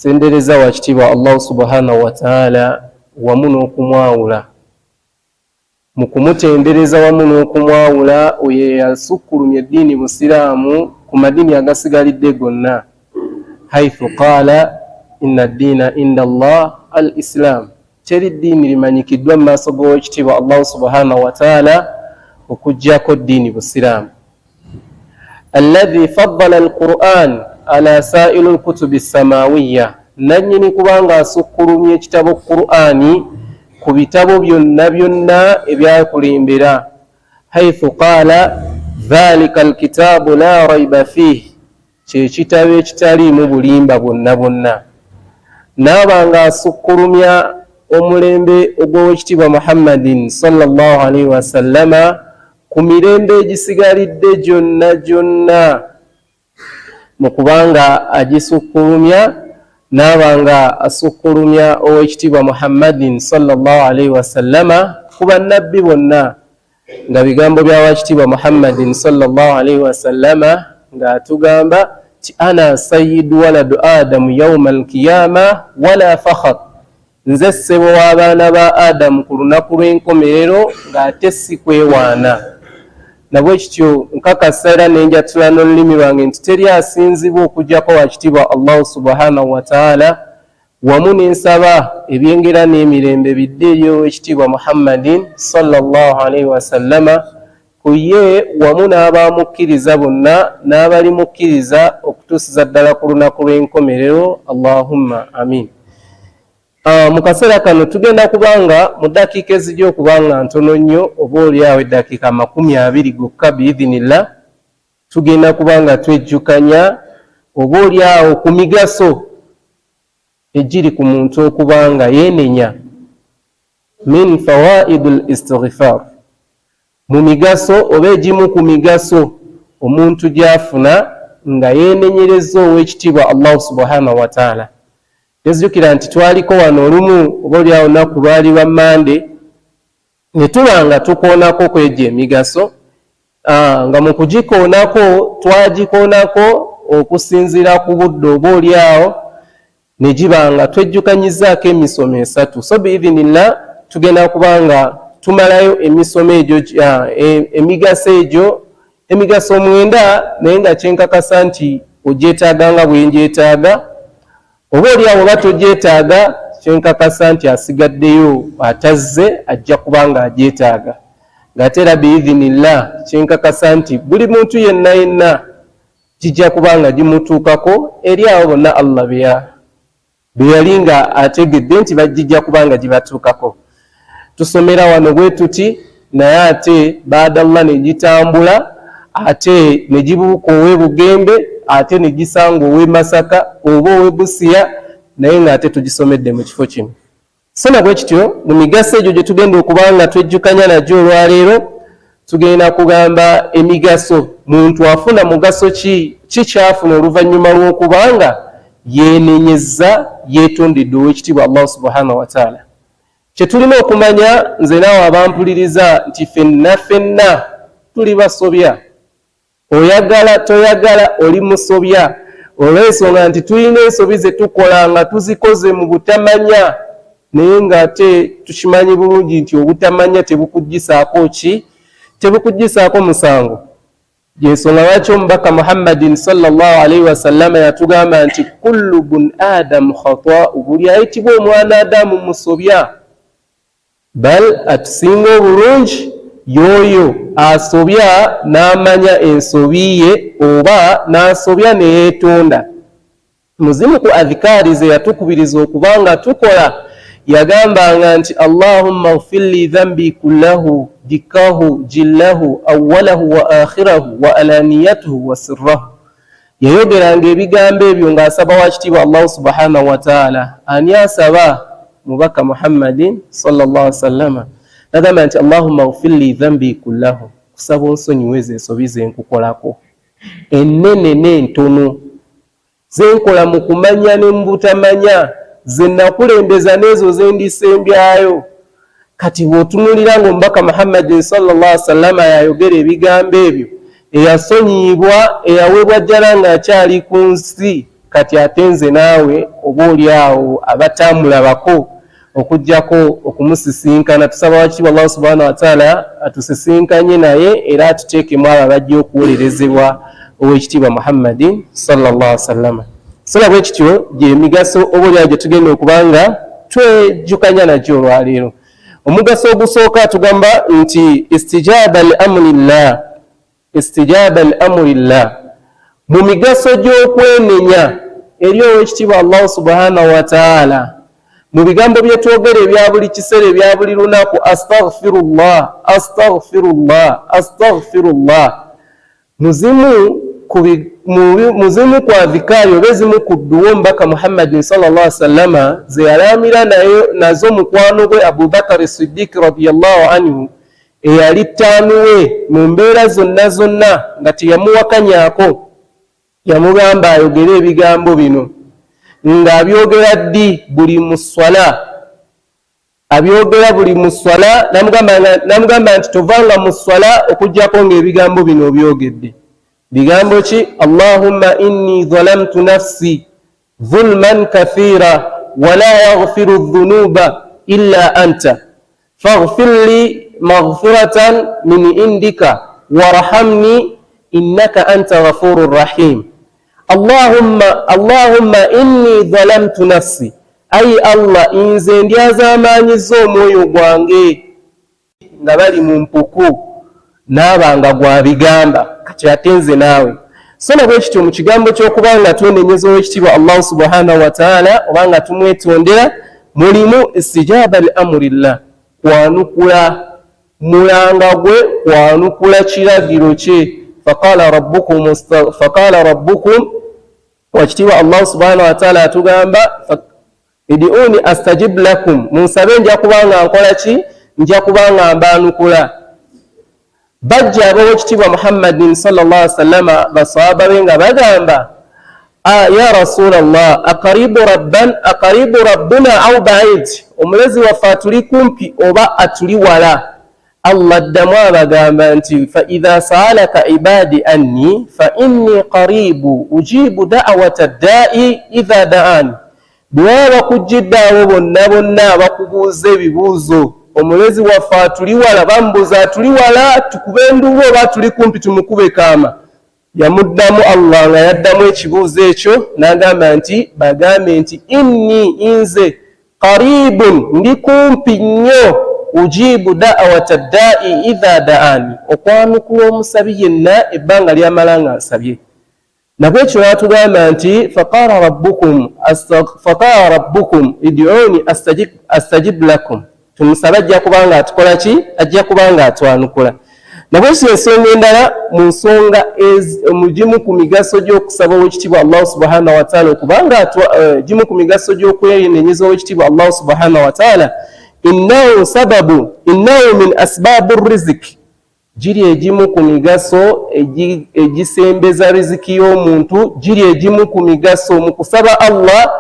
Sendereza wakitiibwa Allahu subhanahu wataala wamu n'okumwawula mu kumutendereza wamu n'okumwawula oyo eyasukkulumya eddiini busiraamu ku madiini agasigalidde gonna, haithu qaala inna ddiina inda Allah al Islam, teri ddiini limanyikiddwa mu maaso g'owekitiibwa Allahu subhanahu wataala okuggyako ddiini busiraamu. Alladhi faddala alquran ala sailu lkutubi samawiya, nannyini kubanga asukkulumya ekitabo Qur'ani ku bitabo byonna byonna ebyakulembera, haithu qaala dhalika alkitaabu la raiba fih, kyekitabo ekitaliimu bulimba bwonna bwonna. Naaba nga asukkulumya omulembe ogw'Owekitiibwa Muhammadin sallallahu alaihi wasallama ku mirembe egisigalidde gyonna gyonna, mu kubanga agisukkulumya, n'aba nga asukkulumya Owekitiibwa Muhammadin sallallahu alaihi wasallama ku bannabbi bonna, nga bigambo bya Wakitiibwa Muhammadin sallallahu alaihi wasallama ng'atugamba ti ana sayyidu waladu adamu yauma alkiyama wala fakhar, nze ssebo w'abaana ba Adamu ku lunaku lw'enkomerero ng'ate si kwewaana. Nabwe kityo nkakasa era nenjatula n'olulimi lwange nti teri asinzibwa okuggyako Wakitiibwa Allahu subhanahu wataala, wamu n'ensaba ebyengera n'emirembe bidde eri Owekitiibwa Muhammadin sallallahu alaihi wasallama, ku ye wamu n'abamukkiriza bonna n'abalimukkiriza okutuusiza ddala ku lunaku lw'enkomerero. Allahumma amin. Mu kaseera kano tugenda kubanga mu ddakiika ezijja okubanga ntono nnyo, oba oliawo eddakiika 20 gokka biidhinillah, tugenda kubanga twejjukanya oba oliawo ku migaso egiri ku muntu okubanga yeenenya, min fawaidu l istighfar, mu migaso oba egimu ku migaso omuntu gy'afuna nga yeenenyereza Owekitiibwa Allahu subhanahu wataala. Tezijukira nti twaliko wano olumu, oba oliawo lunaku lwali lwa Mande, ne tuba nga tukoonako kwegyo emigaso, nga mu kugikoonako twagikoonako okusinziira ku budde, oba oliawo ne giba nga twejjukanyizaako emisomo esatu. So biidhinillah tugenda kuba nga tumalayo emisomo egyo, emigaso egyo, emigaso 9, naye nga kyenkakasa nti ogyetaaga nga bwe ngyetaaga, oba oliawo oba togyetaaga, kyenkakasa nti asigaddeyo atazze ajja kuba nga agyetaaga. Ng'ate era biidhinillah kyenkakasa nti buli muntu yenna yenna kijja kuba nga gimutuukako eri abo bonna Allah beyali nga ategedde nti bagijja kuba nga gibatuukako. Tusomera wano bwe tuti, naye ate baadallah ne gitambula, ate ne gibuuka ow'e Bugembe, ate ne gisanga ow'e Masaka oba ow'e Busiya, naye ng'ate tugisomedde mu kifo kino. So nabwe kityo mu migaso egyo gye tugenda okuba nga twejjukanya nagyo olwaleero, tugenda kugamba emigaso muntu afuna mugaso ki, ki kyafuna oluvannyuma lw'okubanga yeenenyezza, yeetondedde Owekitiibwa Allahu subhanahu wataala. Kye tulina okumanya nze naawe abampuliriza nti fenna fenna tuli basobya. Oyagala toyagala, oli musobya, olw'ensonga nti tulina ensobi ze tukola nga tuzikoze mu butamanya, naye ng'ate tukimanyi bulungi nti obutamanya tebukuggisaako ki, tebukuggisaako musango. Yensonga lwaki omubaka Muhammadin sallallahu alaihi wasallama yatugamba nti kullu bun adamu khatau, buli ayitibwa omwana Adamu musobya, bal atusinga obulungi y'oyo asobya n'amanya ensobi ye oba n'asobya ne yeetonda. Muzimu ku adhikaari ze yatukubiriza okuba nga tukola, yagambanga nti allahumma ghfirli dhambi kullahu dikkahu jillahu awalahu wa akhirahu wa alaniyatuhu wa sirrahu. Yayogeranga ebigambo ebyo ng'asaba Wakitiibwa Allahu subhanahu wataala. Ani asaba? Mubaka Muhammadin sallallahu alaihi wasallama. Nagamba nti allahumma ghfirli dhambi kullahu, kusaba onsonyiwe ezo ensobi zenkukolako, ennene n'entono, zenkola mu kumanya ne mu butamanya, ze nakulembeza n'ezo zendisembyayo. Kati bw'otunuulira ng'omubaka Muhammadin sallallahu alaihi wasallama yayogera ebigambo ebyo, eyasonyiyibwa, eyaweebwa jjala ng'akyali ku nsi. Kati ate nze naawe oba oli awo abataamulabako okuggyako okumusisinkana, tusaba wakitiibwa Allahu subhanahu wataala atusisinkanye naye era atuteekemu abo abajja okuwolerezebwa owekitiibwa Muhammadin sallallahu alaihi wasallama. So na bwe kityo gyemigaso oba oli awo gye tugenda okuba nga twejjukanya nagyo olwaleero. Omugaso ogusooka tugamba nti istijaba li amrillah, istijaba li amrillah, mu migaso gy'okwenenya eri owekitiibwa Allahu subhanahu wataala mu bigambo bye twogera ebya buli kiseera ebya buli lunaku, astaghfirullah, astaghfirullah, astaghfirullah, muzimu ku adhikaari oba ezimu ku dduwa omubaka Muhammadin sallallahu alaihi wasallama ze yalaamira nazo mukwano gwe Abubakari Siddiiki radiyallahu anhu eyali ttaanu we mu mbeera zonna zonna nga teyamuwakanyaako, yamugamba ayogere ebigambo bino ng'abyogera ddi? Buli mu sswala abyogera, buli mu sswala. Namugamba nti tovanga mu sswala okuggyako ng'ebigambo bino obyogedde. Bigambo ki? Allahumma inni zalamtu nafsi dhulman kathira wala yaghfiru dhunuba illa anta faghfir li maghfiratan min indika warhamni innaka anta ghafurur rahim. Allahumma, Allahumma inni zalamtu nafsi, ayi Allah, nze ndyazaamaanyizza omwoyo gwange. Nga bali mu mpuku naaba nga gwabigamba, kati ate nze naawe. So na bwe kityo mu kigambo ky'okuba nga twenenyeza owekitiibwa Allahu subhanahu wataala oba nga tumwetondera, mulimu istijaba li amurillah, kwanukula mulanga gwe, kwanukula kiragiro kye. Faqala rabbukum, wakitiibwa Allahu subhanahu wataala atugamba idiuni astajib lakum, munsabe nja kuba nga nkola ki? Nja kuba nga mbaanukula. Bajja ab'owekitiibwa Muhammadin sallallahu alaihi wasallama, basahaba be nga bagamba, ya Rasulallah, aqaribu rabban, aqaribu rabbuna au baid, omulezi waffe atuli kumpi oba atuli wala? Allah addamu abagamba nti fa idha saalaka ibadi anni fa inni qaribu ujibu da'wata dda'i idha da'ani. Bwe baba bakujjidde abo bonna bonna abakubuuza ebibuuzo, omulezi waffe atuli wala, bamubuuza atuli wala tukube enduulu oba atuli kumpi tumukube kaama? Yamuddamu Allah nga yaddamu ekibuuzo ekyo n'agamba nti bagambe nti inni, nze qaribun, ndi kumpi nnyo, ujibu da'wata dda'i idha da'ani, okwanukula omusabi yenna ebbanga lyamala nga nsabye. Nabwekyo n'atugamba nti faqala rabbukum id'uni astajib lakum, tumusabe ajja kuba nga atukola ki? Ajja kuba nga atwanukula. Nabwekyo ensonga endala mu nsonga mugimu ku migaso gy'okusaba owekitiibwa Allahu subhanahu wataala okubanga gimu ku migaso gy'okwenenyeza owekitiibwa Allahu subhanahu wataala, innahu sababu, innahu min asbabu riziki, giri egimu ku migaso egisembeza riziki y'omuntu, giri egimu ku migaso mu kusaba Allah,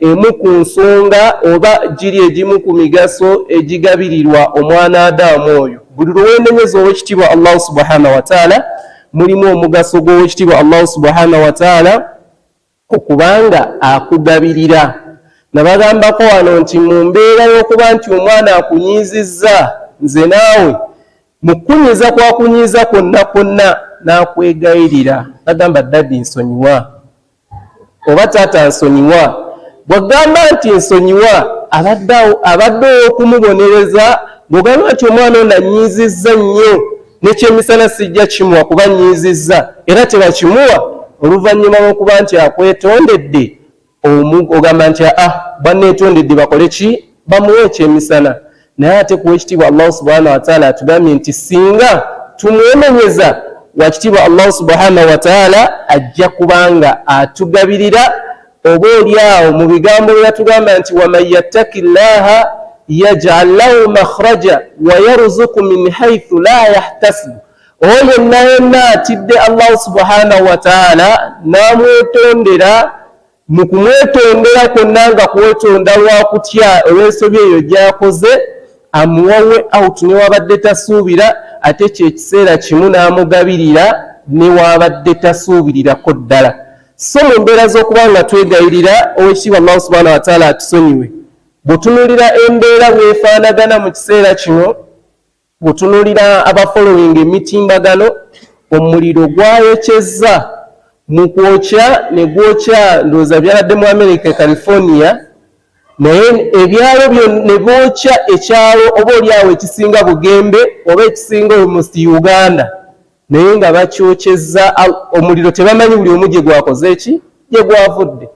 emu ku nsonga oba giri egimu ku migaso egigabirirwa omwana Adamu oyo. Buli lwe weenenyeza owekitiibwa Allahu subhanahu wataala, mulimu omugaso gw'owekitiibwa Allahu subhanahu wataala okubanga akugabirira. Nabagambako wano nti mu mbeera y'okuba nti omwana akunyiizizza, nze naawe mu kunyiiza kwakunyiiza kwonna kwonna n'akwegayirira nagamba, daddy nsonyiwa, oba taata nsonyiwa. Bw'agamba nti nsonyiwa, abadde ow'okumubonereza. Bw'ogamba nti omwana ono anyiizizza nnyo, nekyemisana sijja kimuwa kuba nyiizizza, era tebakimuwa, oluvannyuma lw'okuba nti akwetondedde, ogamba nti aa, banneetondedde, bakole ki? Bamuwe ekyemisana. Naye ate kuwa ekitiibwa Allahu subhanahu wataala atugambye nti singa tumwemenyeza, wakitiibwa Allahu subhanahu wataala ajja kubanga atugabirira. Oba oli awo mu bigambo bye yatugamba nti waman yattaki llaha yaj'al lahu makhraja wa yarzuku min haithu la yahtasibu, oyo yenna yenna atidde Allahu subhanahu wataala n'amwetondera, mu kumwetondera kwonna nga kwetonda lwakutya olw'ensobi eyo gy'akoze, amuwawe out newabadde tasuubira, ate kyekiseera kimu n'amugabirira newabadde tasuubirirako ddala. So mu mbeera z'okuba nga twegayirira Owekitiibwa Allahu subhanahu wataala atusonyiwe, bw'otunuulira embeera bw'efaanagana mu kiseera kino, bw'otunuulira abafollowing emitimbagano, omuliro gwayokyezza mu kwokya ne gwokya, ndowooza byabadde mu America e California, naye ebyalo ne bookya ekyalo oba oli awo ekisinga Bugembe oba ekisinga almost Uganda, naye nga bakyokyezza omuliro, tebamanyi buli omu gye gwakoze ki, gye gwavudde.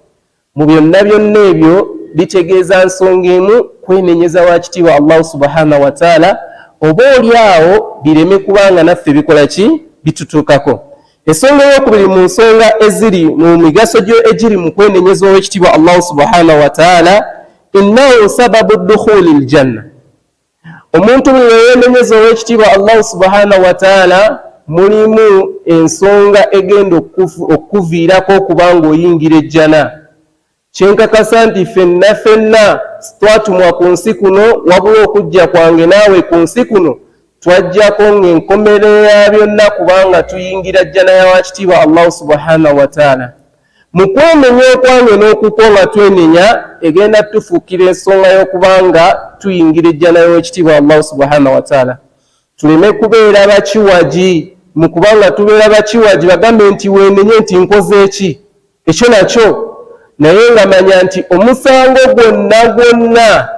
Mu byonna byonna ebyo bitegeeza nsonga emu, kwenenyeza wa kitiibwa Allahu subhanahu wataala, oba oli awo bireme kubanga naffe bikola ki, bitutuukako. Ensonga eyokubiri mu nsonga eziri mu migaso gyo egiri mu kwenenyeza owekitiibwa Allahu subhanahu wataala, innahu sababu dukhuli ljanna. Omuntu buli lweyenenyeza owekitiibwa Allahu subhanahu wataala, mulimu ensonga egenda okukuviirako okuba nga oyingira ejjana. Kyenkakasa nti ffenna ffenna twatumwa ku nsi kuno, wabula okujja kwange naawe ku nsi kuno twajjako ng'enkomerero ya byonna kubanga tuyingira jjana ya wakitiibwa Allahu subhanahu wataala. Mu kwenenya okwange n'okukwo nga twenenya, egenda tufuukira ensonga y'okubanga tuyingira ejjana y'owekitiibwa Allahu subhanahu wataala. Tuleme kubeera bakiwagi mu kubanga tubeera bakiwagi bagambe nti weenenye nti nkoze eki ekyo nakyo, naye nga manya nti omusango gwonna gwonna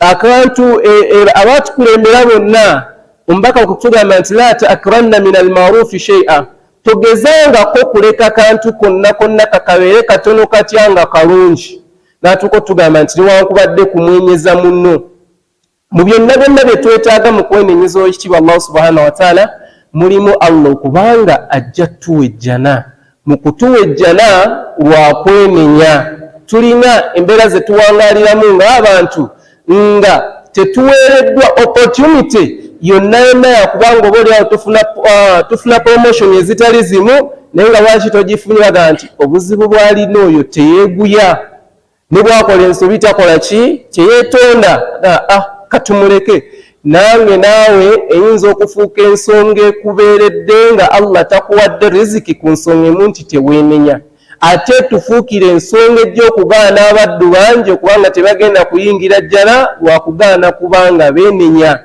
akantu e, e, abatukulembera bonna, omubaka okutugamba nti la taakranna min almarufi sheia, togezangako kuleka kantu konna konna kakabeere katono katya nga kalungi. Natuuka otugamba nti newankubadde kumwenyeza munno. Mu byonna byonna bye twetaaga mu kwenenyeza owekitiibwa Allahu subhanahu wataala, mulimu Allah okubanga ajja tuwa ejjana. Mu kutuwa ejjana lwa kwenenya, tulina embeera ze tuwangaaliramu ng'abantu nga tetuweereddwa opportunity yonna yonna yakubanga oba oliawo tufuna promotion ezitali zimu, naye nga lwaki togifunye? Baga nti obuzibu bwalina oyo teyeeguya, ne bwakola ensobi takola ki, teyeetonda. Ah, katumuleke. Nange naawe eyinza okufuuka ensonga ekubeeredde nga Allah takuwadde riziki ku nsonga emu nti teweenenya, ate tufuukire ensonga ejja okugaana abaddu bangi okubanga tebagenda kuyingira jjana lwakugaana kubanga beenenya.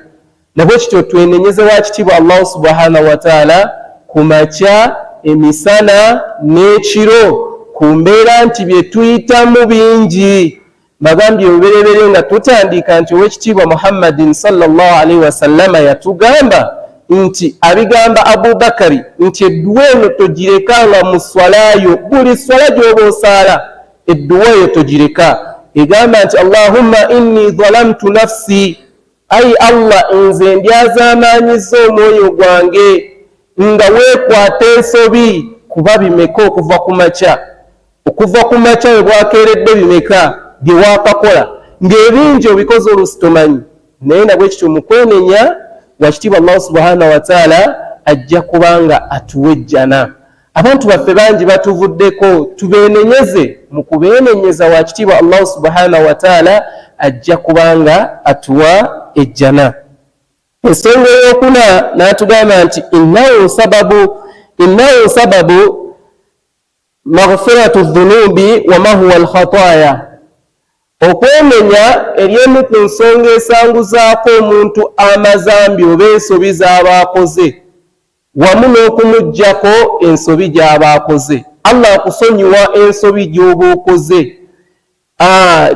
Nabwe kityo twenenyeze wa kitiibwa Allahu subhanahu wataala ku makya, emisana n'ekiro, ku mbeera nti bye tuyitamu bingi. Bagambye olubereberye nga tutandika nti owekitiibwa Muhammadin sallallahu alaihi wasallama yatugamba nti, abigamba Abubakari nti edduwa eno togirekanga mu swalayo, buli swala gy'oba osaala edduwa eyo togireka, egamba nti allahumma inni zalamtu nafsi, ayi Allah, nze ndyazaamaanyizza omwoyo gwange. Nga weekwata ensobi, kuba bimeka okuva ku makya, okuva ku makya we bwakeeredde, bimeka bye waakakola ng'ebingi obikoze oluusi tomanyi. Naye nabwe kityo mu kwenenya wakitiibwa Allahu subhanahu wataala ajja kubanga atuwa ejjana. Abantu baffe bangi batuvuddeko, tubeenenyeze. Mu kubeenenyeza wakitiibwa Allahu subhanahu wataala ajja kubanga atuwa ejjana. Ensonga eyokuna n'atugamba nti innahu sababu maghfiratu dhunubi wa mahuwa alkhataya. Okwenenya eri emu ku nsonga esanguzaako omuntu amazambi oba ensobi z'aba akoze, wamu n'okumuggyako ensobi gy'aba akoze. Allah akusonyiwa ensobi gy'oba okoze.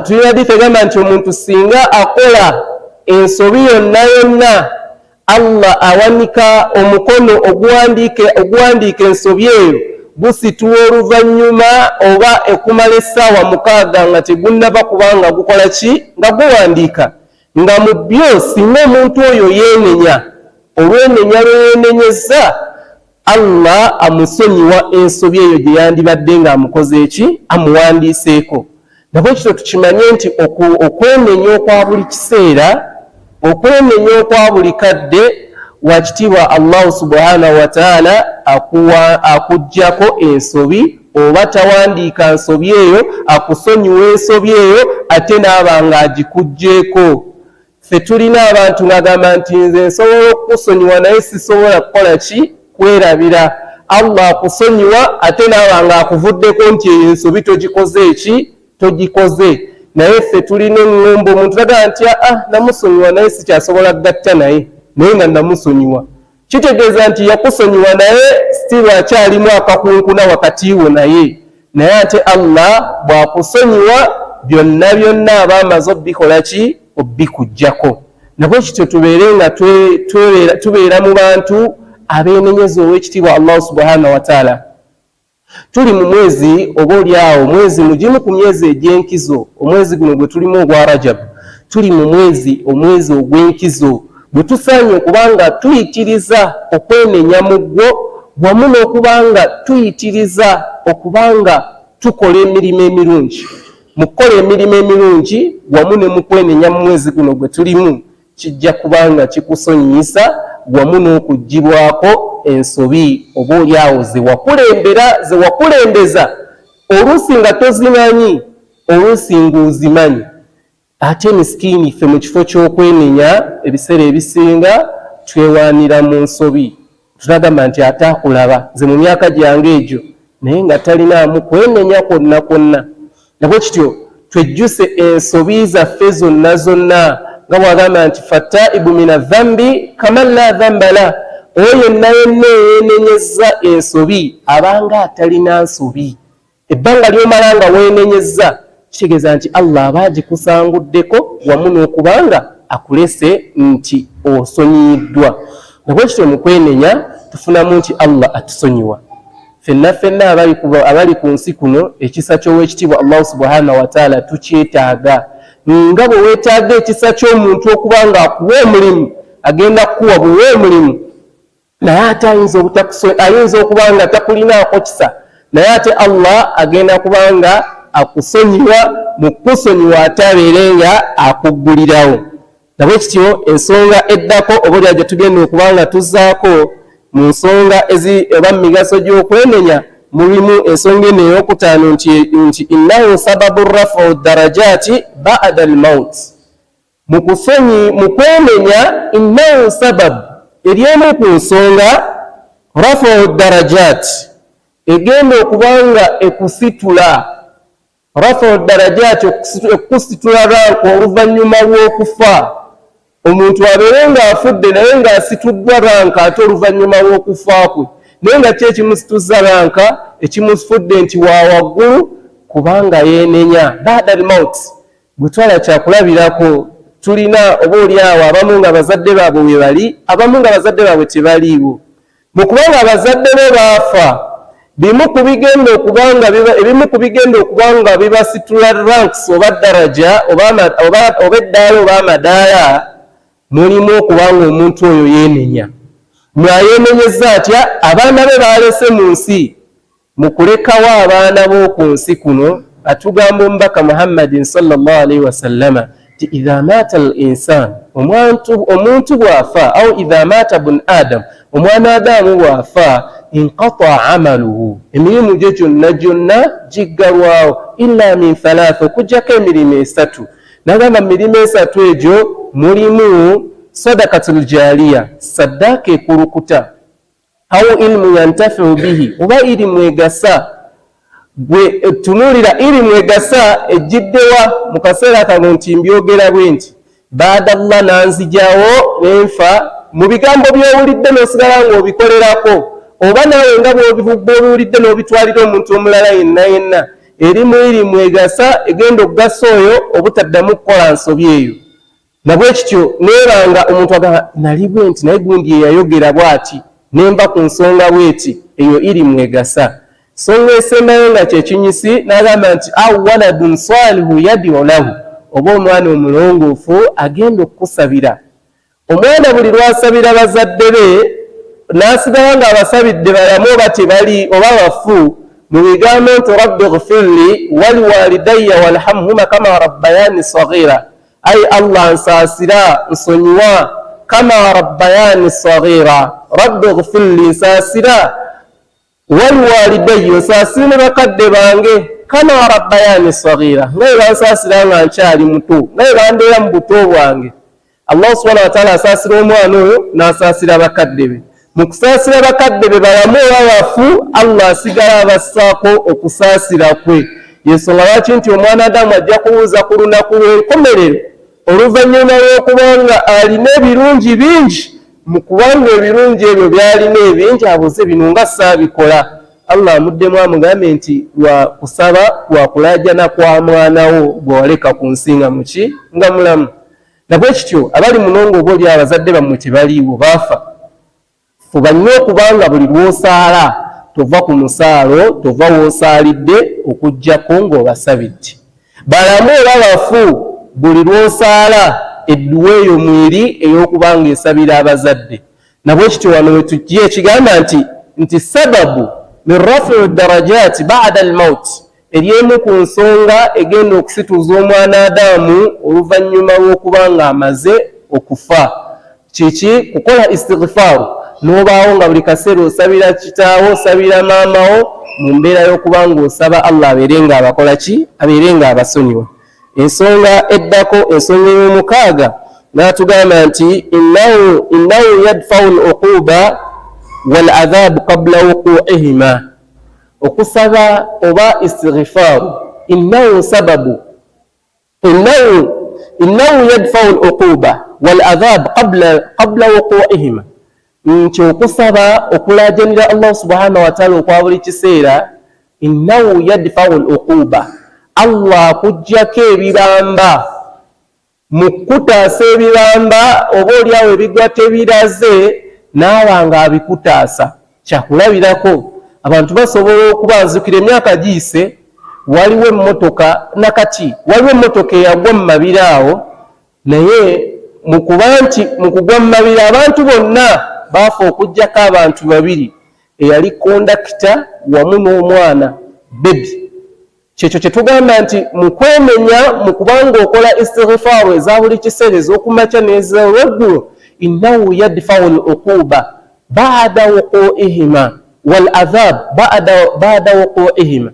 Tulina hadithi egamba nti omuntu singa akola ensobi yonna yonna, Allah awanika omukono oguwandiika ensobi eyo, gusituwa oluvannyuma oba ekumala essaawa 6 nga tegunnaba kubanga gukola ki, nga guwandiika. Nga mu byo singa omuntu oyo yeenenya, olwenenya lwe yeenenyezza, Allah amusonyiwa ensobi eyo gye yandibadde ng'amukoze eki, amuwandiiseeko. Nabwe kityo tukimanye nti okwenenya okwa buli kiseera, okwenenya okwa buli kadde, wakitiibwa Allahu subhanahu wataala akuggyako ensobi oba tawandiika nsobi eyo, akusonyiwa ensobi eyo ate n'aba ng'agikuggyeeko. Ffe tulina abantu ng'agamba nti nze nsobola okukusonyiwa naye sisobola kukola ki, kwerabira. Allah akusonyiwa ate naaba nga akuvuddeko nti eyo ensobi togikoze eki togikoze. Naye ffe tulina eŋŋombo, omuntu nagamba nti aa ah, namusonyiwa naye sikyasobola kugatta naye, naye nga namusonyiwa. Kitegeeza nti yakusonyiwa naye still akyalimu akakunkuna wakati wo naye. Naye ate Allah bw'akusonyiwa byonna byonna aba amaze obikola ki obikuggyako. Nabwe kityo tubeere nga tubeera mu bantu abeenenyeza ow'ekitiibwa Allah subhanahu wa ta'ala. Tuli mu mwezi oba oli awo mwezi mugimu ku myezi egy'enkizo, omwezi guno gwe tulimu ogwa Rajab, tuli mu mwezi omwezi ogw'enkizo bwe tusaanye okuba nga tuyitiriza okwenenya mu gwo wamu n'okuba nga tuyitiriza okuba nga tukola emirimu emirungi. Mu kukola emirimu emirungi wamu ne mu kwenenya mu mwezi guno gwe tulimu kijja kuba nga kikusonyiyisa wamu n'okuggyibwako ensobi oba oli awo ze wakulembera, ze wakulembeza oluusi nga tozimanyi, oluusi ng'ozimanyi. Ate misikiini ffe mu kifo ky'okwenenya ebiseera ebisinga twewaanira mu nsobi. Tunagamba nti ate akulaba nze mu myaka gyange egyo, naye nga talinaamu kwenenya kwonna kwonna. Nabwe kityo twejjuse ensobi zaffe zonna zonna, nga bw'agamba nti fattaibu mina dhambi kaman la dhamba la, oyo yenna yenna eyeenenyezza ensobi abanga atalina nsobi. Ebbanga ly'omala nga weenenyezza kitegeeza nti Allah aba agikusanguddeko wamu n'okuba nga akulese nti osonyiyiddwa. Nga bwe kityo mu kwenenya tufunamu nti Allah atusonyiwa. Ffenna ffenna abali ku nsi kuno ekisa ky'Oweekitiibwa Allahu subhanahu wa ta'ala tukyetaaga. Nga bwe weetaaga ekisa ky'omuntu okuba nga akuwa omulimu, agenda kukuwa buwa omulimu, naye ate ayinza obutakuso ayinza okuba nga takulinaako kisa, naye ate Allah agenda kuba nga akusonyiwa, mu kukusonyiwa ate abeere nga akuggulirawo. Nabwe kityo ensonga eddako oba olya gye tugenda okuba nga tuzzaako mu nsonga ezi oba mu migaso gy'okwenenya mulimu ensonga eno ey'okutaano nti innahu sababu rafu darajaati ba'da al-maut. Mu kusonyi mu kwenenya innahu sababu eri emu ku nsonga rafu darajat egenda okuba nga ekusitula rafu darajat ekusitula ranka oluvannyuma lw'okufa. Omuntu abeere ng'afudde naye ng'asituddwa ranka ate oluvannyuma lw'okufa kwe, naye nga ki ekimusituzza ranka ekimufudde nti wa waggulu kubanga yeenenya ba'da al-maut. Gwe twala kyakulabirako, tulina oba oli awo abamu nga bazadde baabwe we bali, abamu nga bazadde baabwe tebaliiwo. Mu kuba nga abazadde bo baafa, bimu ku bigenda okuba nga ebimu ku bigenda okuba nga bibasitula ranks oba daraja oba eddaala oba amadaala, mulimu okuba nga omuntu oyo yeenenya. Mwayeenenyezza atya? Abaana be baalese mu nsi. Mu kulekawo abaana b'oku nsi kuno atugamba omubaka Muhammadin sallallahu alaihi wasallama nti idha maata al insan, omuntu bw'afa, au idha maata bun adam, omwana Adamu bw'afa, inqataa amaluhu, emirimu gye gyonna gyonna giggalwawo, illa min thalatha, okuggyako emirimu esatu. Nagamba mu mirimu esatu egyo mulimu sadakatul jaliya, saddaaka ekulukuta, au ilmu yantafiu bihi, oba ilimu egasa. Gwe tunuulira ilimu egasa ejjiddewa mu kaseera kano nti mbyogera bwe nti baadallah nanzijawo nenfa mu bigambo by'owulidde n'osigala ng'obikolerako, oba naawe nga bw'obiwulidde n'obitwalira omuntu omulala yenna yenna. Erimu ilimu egasa egenda okugasa oyo obutaddamu kukola nsobi eyo. Nabwe kityo neebanga omuntu agamba nali bwe nti naye gundi eyayogera bw'ati ne nva ku nsonga bw'eti, eyo ilimu egasa. Nsonga esembayo nga kyekinyisi n'agamba nti au waladun salihu yadiu lahu, oba omwana omulongoofu agenda okukusabira. Omwana buli lw'asabira bazadde be n'asigala ng'abasabidde balamu oba tebali oba bafu, mu bigambo nti rabbi ghfirli waliwalidayya walhamhuma kama rabbayani saghira, ai Allah nsaasira nsonyiwa, kama rabbayani saghira, rabbi ghfirli nsaasira, waliwalidayya nsaasire ne bakadde bange, kama rabbayani saghira, nga bwe bansaasira nga nkyali muto, nga bwe bandeera mu buto bwange. Allah subhanahu wa ta'ala asaasira omwana oyo n'asaasira bakadde be. Mu kusaasira bakadde be balamu oba bafu, Allah asigala abassaako okusaasira kwe. Yensonga lwaki nti omwana Adamu ajja kubuuza ku lunaku lw'enkomerero oluvannyuma lw'okuba nga alina ebirungi bingi, mu kubanga ebirungi ebyo by'alina ebingi abuuze bino nga saabikola. Allah amuddemu amugambe nti lwa kusaba lwa kulaajana kwa mwana wo gwe waleka ku nsi nga muki nga mulamu. Na bwe kityo abali muno ng'oba oli abazadde bammwe tebaliiwo baafa, fuba nnyo okubanga buli lw'osaala tova ku musaalo, tova w'osaalidde okuggyako ng'obasabidde. Balamu oba bafu, buli lw'osaala edduwa eyo mweri ey'okuba ng'esabira abazadde. Na bwe kityo wano we tujja ekigamba nti nti sababu min rafiu darajaati bada almaut, eri emu ku nsonga egenda okusituza omwana Adamu oluvannyuma lw'okuba ng'amaze okufa. Kiki? Kukola istighfaaru, n'obaawo nga buli kaseera osabira kitaawo, osabira maamawo mu mbeera y'okuba ng'osaba Allah abeere ng'abakola ki? Abeere ng'abasonyiwa. Ensonga eddako, ensonga ey'omukaaga, n'atugamba nti innahu innahu yadfau al-uquba wal adhabu qabla wuqu'ihima. Okusaba oba istighfaaru innahu sababu innahu innahu yadfau al-uquba wal adhab qabla qabla wuqu'ihima, nti okusaba okulaajanira Allah subhanahu wa ta'ala okwa buli kiseera, innahu yadfau al-uquba, Allah akuggyako ebibamba mu kukutaasa ebibamba oba oliawo ebigwa tebiraze n'aba nga abikutaasa. Kyakulabirako, abantu basobola okuba nzukira emyaka giyise waliwo emmotoka nakati waliwo emmotoka eyagwa mu mabira awo, naye mu kuba nti mu kugwa mu mabira abantu bonna baafa okuggyako abantu babiri, eyali kondakita wamu n'omwana bebi. Kyekyo kye tugamba nti mu kwemenya, mu kubanga okola istighfaaru eza buli kiseera ez'okumakya n'ez'olweggulo, innahu yadfau l uquba bada wuquihima wal adhab bada wuquihima,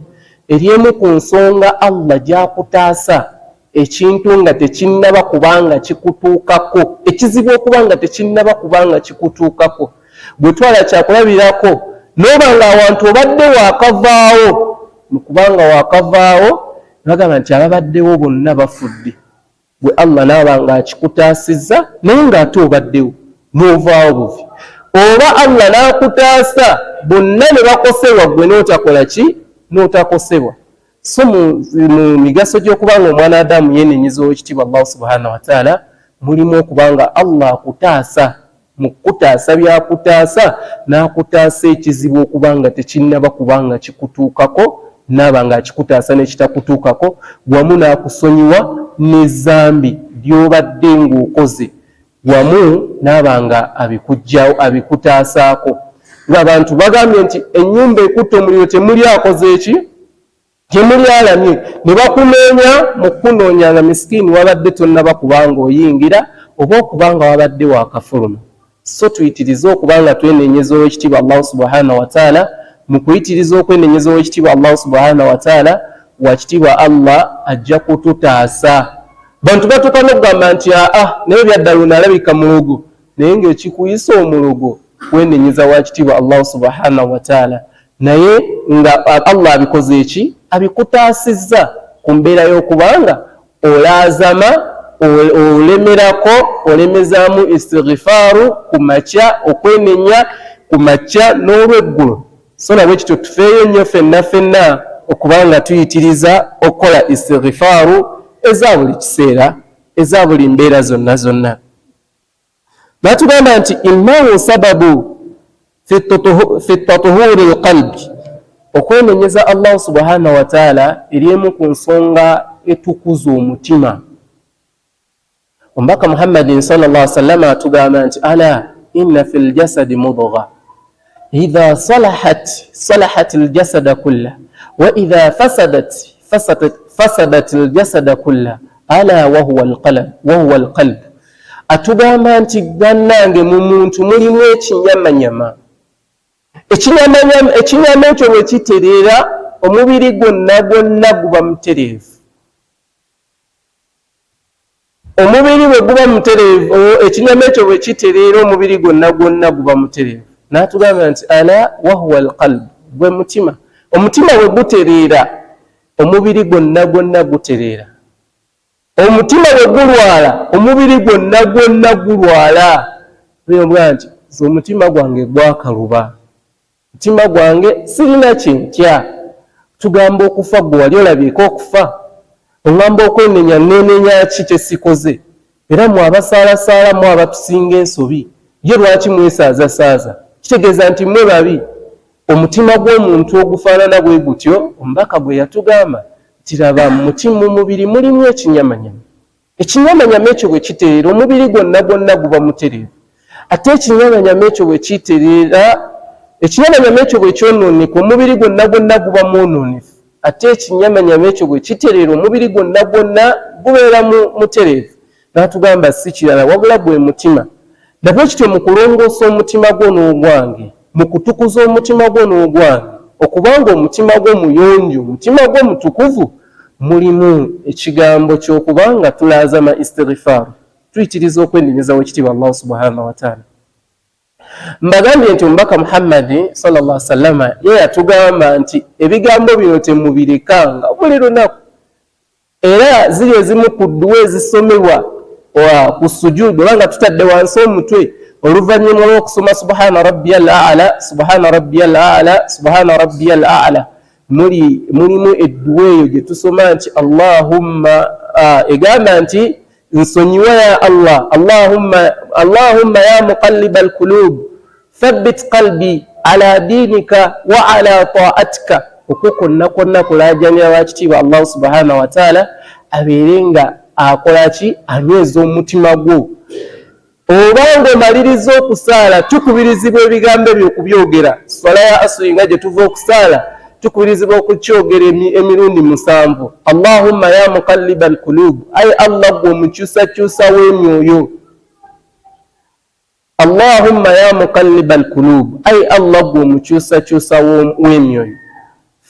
eri emu ku nsonga Allah gy'akutaasa ekintu nga tekinnaba kubanga kikutuukako, ekizibu okuba nga tekinnaba kubanga kikutuukako. Bwe twala kyakulabirako n'oba nga awantu obadde waakavaawo, mu kubanga waakavaawo bagamba nti ababaddewo bonna bafudde, gwe Allah n'aba nga akikutaasizza naye ng'ate obaddewo n'ovaawo buvi, oba Allah n'akutaasa bonna ne bakosebwa gwe n'otakola ki, n'otakosebwa. So mu migaso gy'okuba nga omwana Adamu yeenenyeza Oweekitiibwa Allah subhanahu wataala mulimu okuba nga Allah akutaasa, mu kukutaasa byakutaasa n'akutaasa ekizibu okuba nga tekinnaba kuba nga kikutuukako, n'aba nga akikutaasa n'ekitakutuukako, wamu n'akusonyiwa n'ezambi ly'obadde ng'okoze, wamu n'aba nga abikuggyawo abikutaasaako. Ng'abantu bagambye nti ennyumba ekutte omuliro temuli akoze eki, temuli alamye, ne bakunoonya mu kukunoonya nga misikiini wabadde tonnaba kubanga oyingira oba okuba nga wabadde wakafuluma. So tuyitirize okuba nga twenenyeza Oweekitiibwa Allahu subhanahu wataala. Mu kuyitiriza okwenenyeza Oweekitiibwa Allahu subhanahu wataala, wakitiibwa Allah ajja kututaasa. Bantu batuuka n'okugamba nti aa naye byaddala ono alabika mulogo, naye ng'ekikuyisa omulogo kwenenyeza wakitiibwa Allahu subhanahu wataala, naye nga Allah abikoze eki, abikutaasizza ku mbeera y'okubanga olaazama olemerako olemezaamu istighfaaru ku makya, okwenenya ku makya n'olweggulo. So nabwe kityo tufeeyo nnyo ffenna ffenna okuba nga tuyitiriza okukola istighfaaru eza buli kiseera, eza buli mbeera zonna zonna. Batugamba nti innahu sababu fi tatuhuri lqalbi, okwenenyeza Allahu subhanahu wataala eri emu ku nsonga etukuza omutima. Omubaka Muhammadin sallallahu alaihi wasallam atugamba nti ala inna fi ljasadi mudgha idha salahat salahat ljasada kulla wa idha fasadat fasadat ljasada kulla ala wahuwa alqalb. Atugamba nti bannange mu muntu mulimu ekinyamanyama, ekinyama ekyo bwe kitereera omubiri gwonna gwonna guba mutereevu. Omubiri bwe guba mutereevu, ekinyama ekyo bwe kitereera omubiri gwonna gwonna guba mutereevu. N'atugamba nti ala wahuwa alqalb, gwe mutima. Omutima bwe gutereera, omubiri gwonna gwonna gutereera. Omutima bwe gulwala, omubiri gwonna gwonna gulwala. Bwa nti omutima gwange gwakaluba, mutima gwange sirina kyentya. Tugamba okufa, gwe wali olabyeko okufa? Oŋŋamba okwenenya, neenenya ki kyesikoze? Era mwe abasaalasaala, mu abatusinga ensobi, ye lwaki mwesaazasaaza? Kitegeeza nti mmwe babi. Omutima gw'omuntu ogufaanana bwe gutyo, omubaka gwe yatugamba nti laba, mu mubiri mulimu ekinyamanyama. Ekinyamanyama ekyo bwe kitereera, omubiri gwonna gwonna guba mutereevu. Ate ekinyamanyama ekyo bwe kitereera, ekinyamanyama ekyo bwe kyonooneka, omubiri gwonna gwonna guba mwonoonefu. Ate ekinyamanyama ekyo bwe kitereera, omubiri gwonna gwonna gubeera mutereevu. N'atugamba si kirala wabula gwe mutima. Nabwe kityo mu kulongoosa omutima gwo n'ogwange, mu kutukuza omutima gwo n'ogwange, okubanga omutima gwo muyonjo, omutima gwo mutukuvu, mulimu ekigambo ky'okubanga tulaazama istighfaaru, tuyitiriza okwenenyeza wekitiibwa Allah subhanahu wataala. Mbagambye nti omubaka Muhammadi sallallahu alaihi wasallama ye yatugamba nti ebigambo bino temubirekanga buli lunaku. Era ziri ezimu ku dduwa ezisomebwa ku sujudu, oba nga tutadde wansi omutwe oluvannyuma lw'okusoma subhana rabbiyal a'la, subhana rabbiyal a'la, subhana rabbiyal a'la, mulimu edduwa eyo gye tusoma nti Allahumma, egamba nti nsonyiwa ya Allah, Allahumma, Allahumma ya muqalliba alqulub thabbit qalbi ala dinika wa ala ta'atika. Okwo kwonna kwonna kulaajanira wakitiibwa Allah subhanahu wataala abeere nga akola ki? Anyweza omutima gwo. Obanga omaliriza okusaala, tukubirizibwa ebigambo ebyo okubyogera. Swala ya asuri nga gye tuva okusaala, tukubirizibwa okukyogera emirundi 7. Allahumma ya muqalliba alqulub, ayi Allah gwe omukyusakyusa w'emyoyo. Allahumma ya muqalliba alqulub, ayi Allah gwe omukyusakyusa w'emyoyo,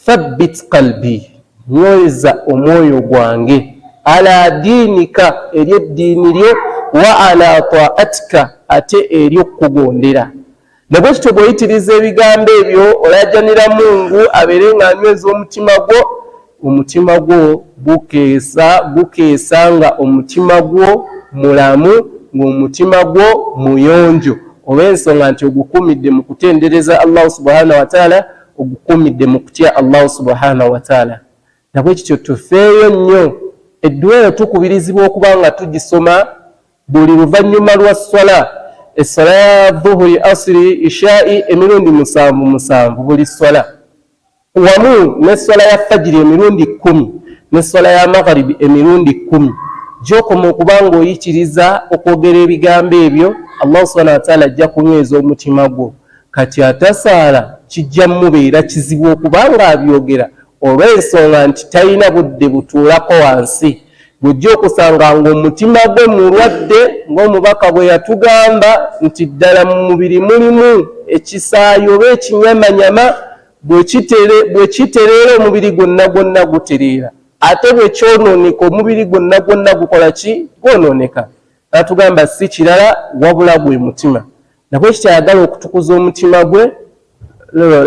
thabbit qalbi, nyweza omwoyo gwange, ala diinika, eri eddiini lyo, wa ala taatika, ate eri okukugondera. Nabwe kityo bw'oyitiriza ebigambo ebyo, olajanira Mungu abeere ng'anyweza omutima gwo. Omutima gwo gukeesa nga omutima gwo mulamu, ng'omutima gwo muyonjo, olw'ensonga nti ogukuumidde mu kutendereza Allah subhanahu wataala, ogukuumidde mu kutya Allah subhanahu wataala. Nabwe kityo tufeeyo nnyo. Edduwa eyo tukubirizibwa okuba nga tugisoma buli luvannyuma lwa swala, esswala ya dhuhuri, asiri, ishai, emirundi 7 7 buli swala, wamu n'esswala ya fajiri emirundi 10, n'esswala ya magharibi emirundi 10. Gy'okoma okuba ng'oyitiriza okwogera ebigambo ebyo, Allah subhanahu wataala ajja kunyweza omutima gwo. Kati atasaala kijja mubeera kizibu okuba ng'abyogera, olw'ensonga nti talina budde butuulako wansi. Bw'ojja okusanga ng'omutima gwe mulwadde, ng'omubaka bwe yatugamba nti ddala mu mubiri mulimu ekisaayi oba ekinyamanyama, bwe kitereera omubiri gwonna gwonna gutereera, ate bwe kyonooneka omubiri gwonna gwonna gukola ki? Gwonooneka. N'atugamba si kirala wabula gwe mutima. Nabwe kikyayagala okutukuza omutima gwe,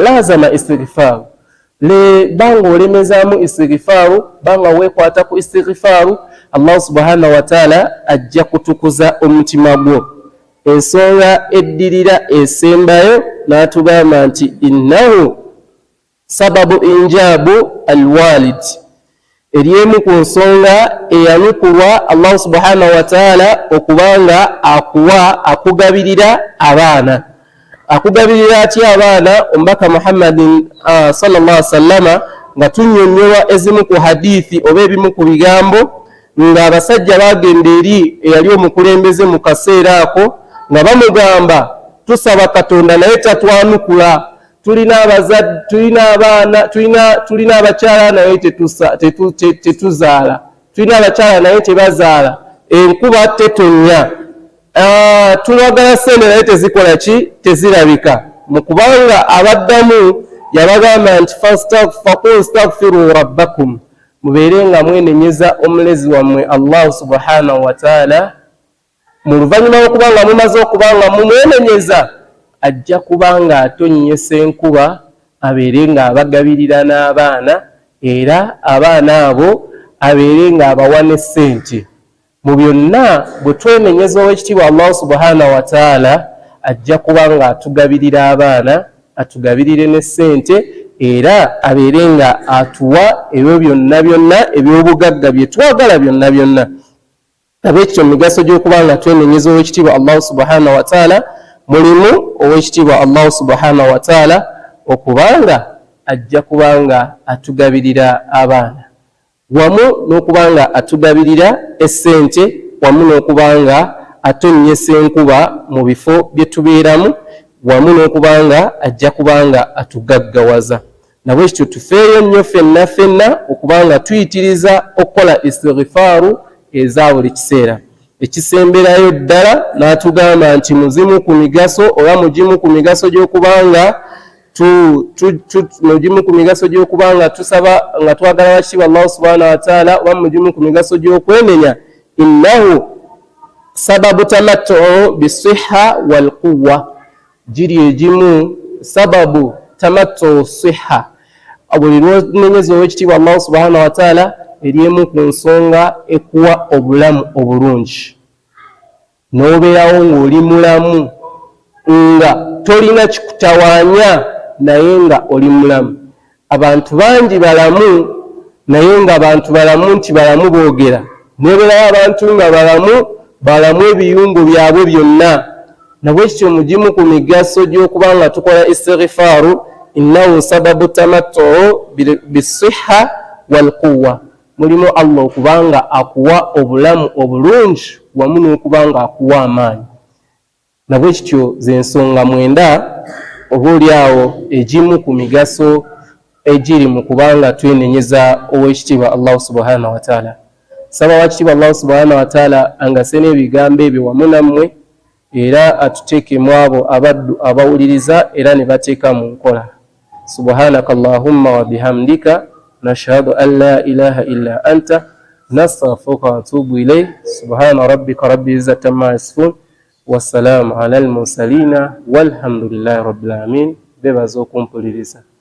laazama istighfaaru, banga olemezaamu istighfaaru, banga weekwata ku istighfaaru, Allah subhanahu wataala ajja kutukuza omutima gwo. Ensonga eddirira esembayo n'atugamba nti innahu sababu injabu alwalid, eri emu ku nsonga eyanukulwa Allah subhanahu wataala okubanga akuwa, akugabirira abaana. Akugabirira atya abaana? Omubaka Muhammadin sallallahu alaihi wasallama nga tunnyonnyolwa ezimu ku hadithi oba ebimu ku bigambo, ng'abasajja bagenda eri eyali omukulembeze mu kaseera ako nga bamugamba tusaba Katonda naye tatwanukula, tulina abazadde, tulina abaana, tulina abakyala naye tetuzaala, tulina abakyala naye tebazaala, enkuba tetonnya, tulwagala ssente naye tezikola ki? Tezirabika. Mu kubanga abaddamu yabagamba nti faqul staghfiru rabbakum, mubeere nga mwenenyeza omulezi wammwe Allah subhanahu wataala. Mu luvannyuma lw'okuba nga mumaze okuba nga mumwenenyeza, Ajja kuba nga atonnyesa enkuba, abeere ng'abagabirira n'abaana, era abaana abo abeere ng'abawa ne ssente. Mu byonna bwe twenenyeza Owekitiibwa Allahu subhanahu wataala, ajja kuba ng'atugabirira abaana, atugabirire ne ssente, era abeere nga atuwa ebyo byonna byonna eby'obugagga bye twagala byonna byonna. Abekityo, mu migaso gy'okuba nga twenenyeza Owekitiibwa Allahu subhanahu wataala mulimu Owekitiibwa Allahu subhanahu wataala okubanga ajja kubanga atugabirira abaana, wamu n'okuba nga atugabirira essente, wamu n'okuba nga atonnyesa enkuba mu bifo bye tubeeramu, wamu n'okuba nga ajja kuba nga atugaggawaza. Nabwekityo tufeeyo nnyo ffenna ffenna okuba nga tuyitiriza okukola istighfaaru eza buli kiseera. Ekisemberayo ddala, n'atugamba nti muzimu ku migaso, oba mugimu ku migaso gy'okubanga mugimu ku migaso gy'okubanga tusaba nga twagala wakitiibwa Allahu subhanahu wataala, oba mugimu ku migaso gy'okwenenya, innahu sababu tamattuu bisiha walquwa. Giri egimu sababu tamattuu siha, buli lwonenyeza Owekitiibwa Allahu subhanahu wataala, eri emu ku nsonga ekuwa obulamu obulungi, n'obeerawo ng'oli mulamu nga tolina kikutawaanya, naye nga oli mulamu. Abantu bangi balamu, naye nga abantu balamu nti balamu boogera, nebeerawo abantu nga balamu, balamu ebiyungo byabwe byonna. Nabwekityo mugimu ku migaso gy'okuba nga tukola istighfaaru, innahu sababu tamattuu bisiha walquwa, mulimu Allah okubanga akuwa obulamu obulungi wamu n'okuba nga akuwa amaanyi. Nabwekityo zensonga 9 oba oli awo egimu ku migaso egiri mu kubanga twenenyeza Owekitiibwa Allahu subhanahu wataala. Saba wakitiibwa Allahu subhanahu wataala angase n'ebigambo ebyo wamu nammwe, era atuteeke mu abo abaddu abawuliriza era ne bateeka mu nkola. Subhanaka allahumma wa bihamdika, nashhadu an la ilaha illa anta, nastaghfiruka wa atubu ilayk. Subhana rabbika rabbil izzati amma yasifun, wassalaamu ala almursalina, walhamdulillahi rabbil alamin. Bebaza okumpuliriza.